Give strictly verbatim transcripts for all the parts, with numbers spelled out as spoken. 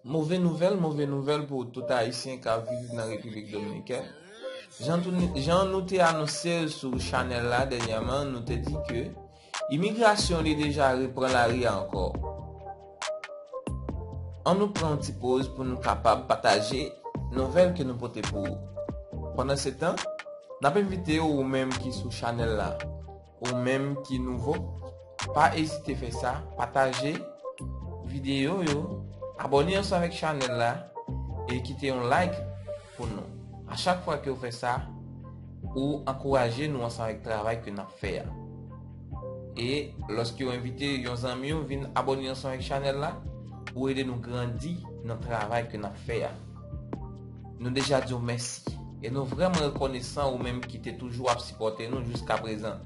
Move nouvèl, move nouvèl pou tout Ayisyen k ap viv nan Repiblik Dominikèn. Jan tou, jan nou te anonse l sou chanèl la dènyèman, nou te di ke imigrasyon li deja repran lari a ankò. Ann nou pran yon ti poz pou nou kapab pataje nouvèl ke nou pote pou ou. Pandan se tan, n ap envite w, ou menm ki sou chanèl la, ou menm ki nouvo, pa ezite fè sa, pataje videyo yo, abòne ansanm avèk chanèl la e kite yon like pou nou. A chak fwa ke w fè sa, ou ankouraje nou ansanm avèk travay ke n ap fè a. E lòske w envite yon zanmi w vin abòne ansanm avèk chanèl la, ou ede nou grandi nan travay ke n ap fè a. Nou deja di w mèsi. E nou vrèman rekonesan ou menm ki te toujou ap sipòte nou jiska prezan.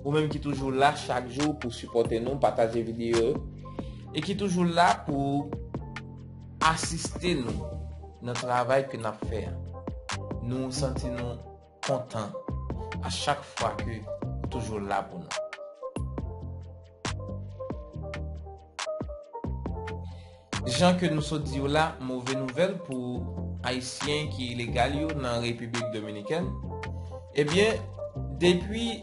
Ou menm ki toujou la chak jou pou sipòte nou, pataje videyo yo, e ki toujou la pou asiste nou nan travay ke n ap fè a. Nou santi nou kontan a chak fwa ke ou toujou la pou nou. Jan ke nou sot di w la, move nouvèl pou Ayisyen ki ilegal yo nan Repiblik Dominikèn. Ebyen, depi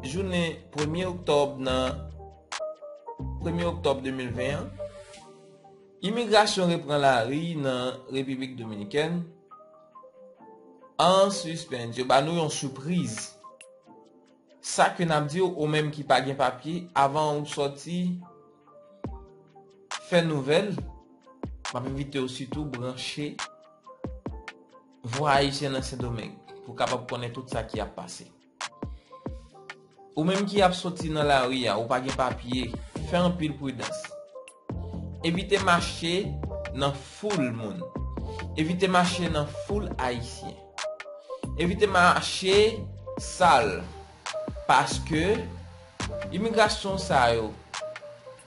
jounen premye oktòb nan, premye oktòb de mil ven an, imigrasyon repran lari nan Repiblik Dominikèn. An sispens, yo ba nou yon sipriz. Sa ke n ap di w, ou menm ki pa gen papye, avan ou sòti fè nouvèl, m ap envite w sitou branche Vwa Ayisyen nan Sendomeng pou w kapab konnen tout sa ki ap pase. Ou menm ki ap soti nan lari a, ou pa gen papye, fè anpil pridans. Evite mache nan foul moun. Evite mache nan foul Ayisyen. Evite mache sal, paske imigrasyon sa yo,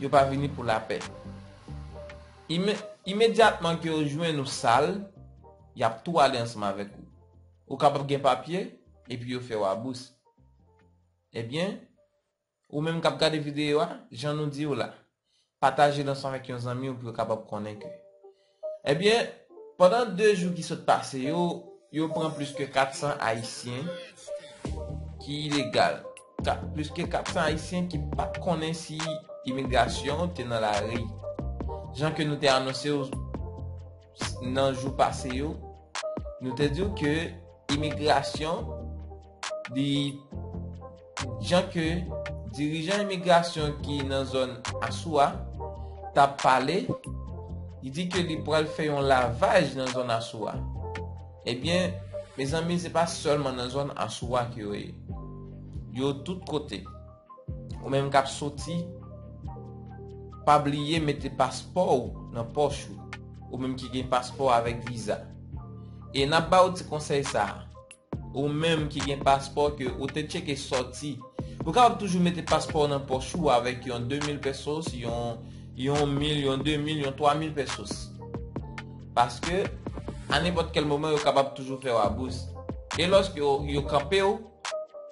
yo pa vini pou lapè. Ime-, imedyatman ke yo jwenn ou sal, y ap tou ale ansanm avèk ou. Ou kapab gen papye, epi yo fè w abous. Ebyen, ou menm k ap gade videyo a, jan nou di w la, pataje l ansanm avèk yon zanmi w pou yo kapab konnen ke. Ebyen, pandan de jou ki sot pase yo, yo pran plis ke kat san Ayisyen ki ilegal. Ka-, plis ke kat san Ayisyen ki pa t konnen si imigrasyon te nan lari. Jan ke nou te anonse w nan jou pase yo, nou te di w ke imigrasyon, li, jan ke dirijan imigrasyon ki nan zòn Asou a t ap pale, li di ke li pral fè yon lavaj nan zòn Asou a. Ebyen, mezanmi, se pa sèlman nan zòn Asou a ke yo ye. Yo tout kote. Ou menm k ap soti, pa bliye mete paspò w nan pòch ou. Ou menm ki gen paspò avèk viza. E n ap ba w ti konsèy sa a. Ou menm ki gen paspò ke ou te tcheke sòti, ou kapab toujou mete paspò w nan pòch ou avèk yon de mil pesos, yon, yon mil, yon de mil, yon twa mil pesos. Paske, a nenpòt kèl moman, yo kapab toujou fè w abous. E lòske yo, yo kanpe w,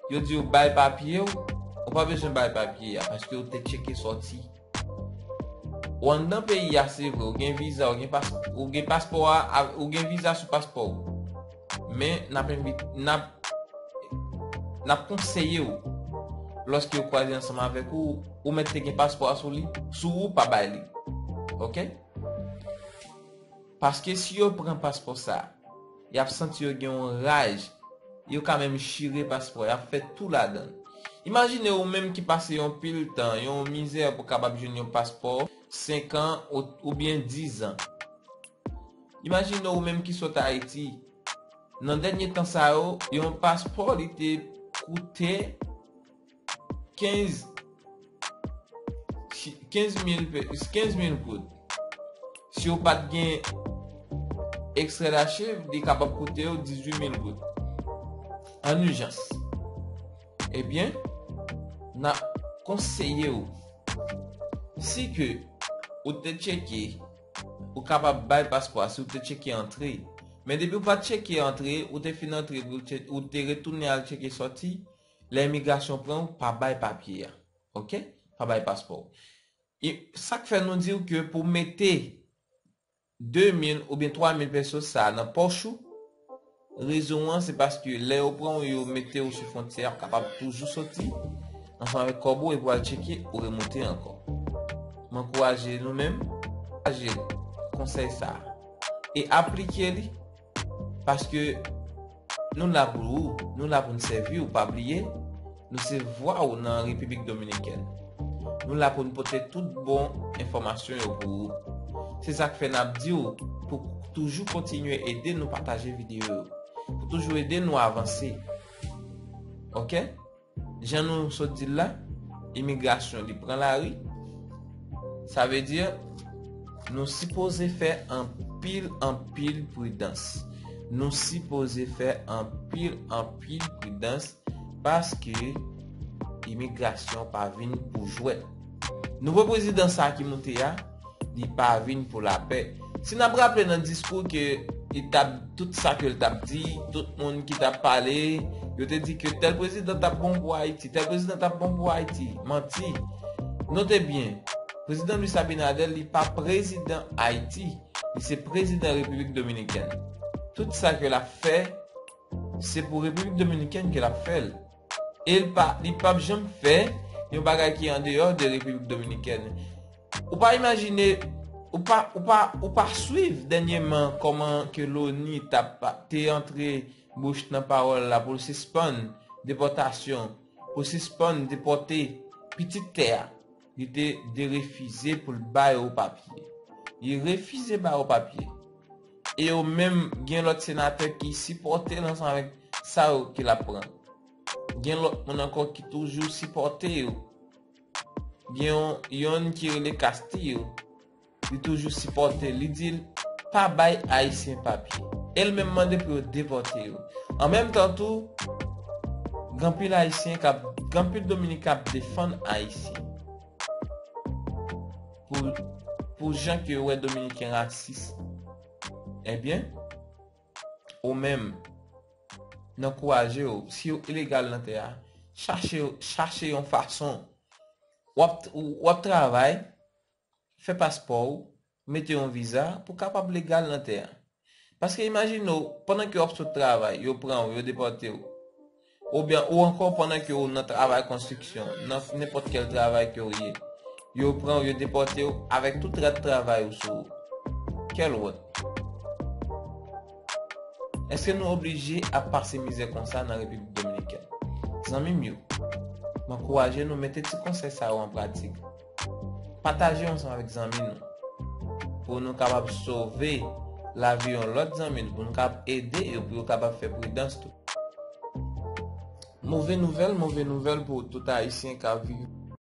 yo di w bay papye w, ou pa bezwen bay papye a, paske ou te tcheke sòti. Ou anndan peyi a, se vre, ou gen viza, ou gen pas-, ou gen paspò a, a, ou gen viza sou paspò w. Men, n ap envi-, n ap, n ap konseye w, lòske yo kwaze ansanm avèk ou, ou mèt te gen paspò a sou li, sou ou, pa bay li. Oke? Paske si yo pran paspò sa, y ap santi yo gen yon raj, yo ka menm chire paspò, y ap fè tou ladan l. Imajine ou menm ki pase yon pil tan, yon mizè pou kapab jwenn yon paspò senk an ou, oubyen diz an. Imajine ou menm ki sot Ayiti. Nan dènye tan sa yo, yon paspò li te koute kenz, kenz mil pe-, kenz mil goud. Si w pa t gen ekstrè dachiv, li kapab koute w dizuit mil goud. An ijans. Ebyen, n ap konseye w, si ke ou te tcheke, ou kapab bay paspò a, si w te tcheke antre. Men depi w pa t tcheke antre, ou te fin antre, ou te, ou te retounen al tcheke sòti, lè imigrasyon pran w, pa bay papye a. Oke? Pa bay paspò w. E sa k fè nou di w ke pou mete de mil oubyen twa mil pesos sa a nan pòch ou, rezon an se paske lè yo pran w, yo mete w sou fwontyè, w kapab toujou soti ansanm avèk kòb ou epi w al tcheke, ou remonte ankò. M ankouraje nou menm, pataje konsèy sa a e aplike li, paske nou la pou ou, nou la pou n sèvi w, pa bliye, nou se vwa w nan Repiblik Dominikèn. Nou la pou n pote tout bon enfòmasyon yo pou ou. Se sa k fè n ap di w pou toujou kontinye ede nou pataje videyo yo, pou toujou ede nou avanse. Oke? Jan nou sot di l la, imigrasyon li pran lari. Sa vle di, nou sipoze fè anpil, anpil pridans. Nou sipoze fè anpil, anpil pridans paske imigrasyon pa vin pou jwèt. Nouvo prezidan sa ki moute a, li pa vin pou lapè. Si n ap raple nan diskou ke li t ap, tout sa ke l t ap di, tout moun ki t ap pale, yo te di ke tèl prezidan t ap bon pou Ayiti, tèl prezidan t ap bon pou Ayiti. Manti. Note byen, prezidan Luis Abinader, li pa prezidan Ayiti, li se prezidan Repiblik Dominikèn. Tout sa ke l ap fè, se pou Repiblik Dominikèn ke l ap fè l. E l pa, li p ap janm fè yon bagay ki andeyò de Repiblik Dominikèn. Ou pa imajine, ou pa, ou pa, ou pa swiv dènyèman kòman ke loni t ap, te antre bouch nan pawòl la pou l sispann depòtasyon, pou sispann depòte pitit tè a. Li te derefize pou l ba yo papye. Li refize ba yo papye. E yo menm, gen lòt senatè ki sipòte l ansanm avèk sa yo ke l ap pran. Gen lòt moun ankò ki toujou sipòte yo. Gen yon, yonn ki rele Castillo, li toujou sipòte l, li di l pa bay Ayisyen papye. E l menm mande pou yo depòte yo. An menm tan tou, gen anpil Ayisyen k ap, gen anpil Dominiken k ap defann Ayisyen. Pou, pou jan ke yo wè Dominiken rasis. Ebyen, ou menm, n ankouraje w, si w ilegal nan tè a, chache, chache yon fason. W ap, w ap travay, fè paspò w, mete yon viza pou w kapab legal nan tè a. Paske imajine w, pandan ke w ap sot travay, yo pran w, yo depòte w. Oubyen, ou ankò pandan ke w nan travay konstriksyon, nan nenpòt kèl travay ke w ye, yo pran w, yo depòte w avèk tout rad travay ou sou ou. Kèl wont! Èske nou oblije ap pase mizè konsa nan Repiblik Dominikèn? Zanmi m yo, m ankouraje nou mete ti konsèy sa yo an pratik. Pataje yo ansanm avèk zanmi nou pou nou kapab sove lavi yon lòt zanmi nou, pou nou kapab ede yo, pou yo kapab fè pridans tou. Move nouvèl, move nouvèl pou tout Ayisyen k ap viv